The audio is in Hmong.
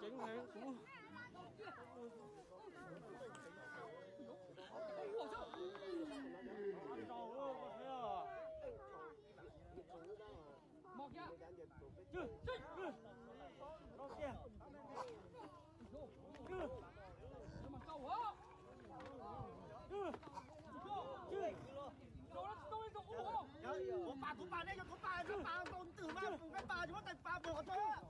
Deev heev kuv. Kuv pas, kuv pas, nej yog kuv pas, kuv pas ntau twm mas, kuv peb pas, kuv muab tais pas mus qhov twg.